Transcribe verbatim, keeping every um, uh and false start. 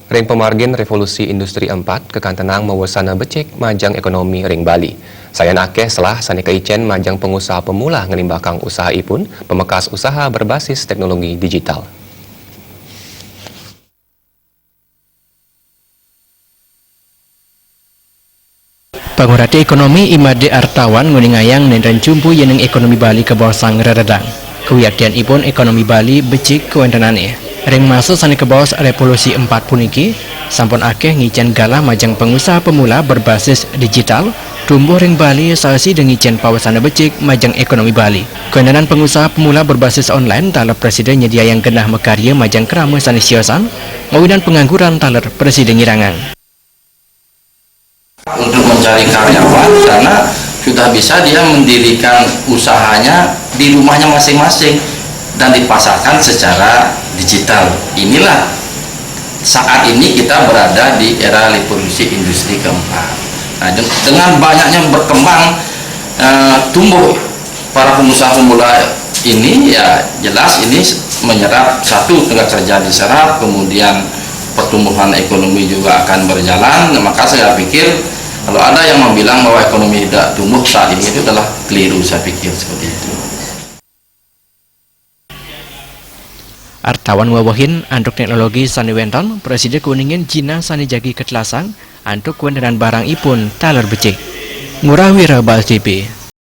Ring pamargin Revolusi Industri empat, kakantenang mawasana becik majeng ekonomi ring Bali. Sayan akeh selah sane kaicen majeng pengusaha pemula ngelimbakang usahaipun, pemekas usaha berbasis teknologi digital. Pangurati ekonomi I Made Artawan nguningayang nenten jumpu yening ekonomi Bali kabaosang reredang. Kawiaktianipun ekonomi Bali becik kawentenane. Ring masa sane kabaos Revolusi empat puniki, sampun akeh ngicen galah majeng pengusaha pemula berbasis digital, tumbuh ring Bali saha sida ngicen pawasana becik majeng ekonomi Bali. Kawentenan pengusaha pemula berbasis online taler prasida nyediayang genah makarya majeng krama sane siosan, mawinan pengangguran taler prasida ngirangang. Untuk mencari karyawan karena sudah bisa dia mendirikan usahanya di rumahnya masing-masing dan dipasarkan secara digital. Inilah saat ini kita berada di era revolusi industri keempat. Nah, de- dengan banyaknya berkembang, eh, tumbuh para pengusaha pemula ini, ya jelas ini menyerap, satu, tenaga kerja diserap, kemudian pertumbuhan ekonomi juga akan berjalan. Nah, maka saya pikir kalau ada yang bilang bahwa ekonomi tidak tumbuh saat ini, itu adalah keliru, saya pikir seperti itu. Artawan ngwewehin antuk teknologi sane wenten prasida kauningin jinah sane jagi katlasang antuk kawentenan barangipun taler becik. Ngurah Wira, Bali T V.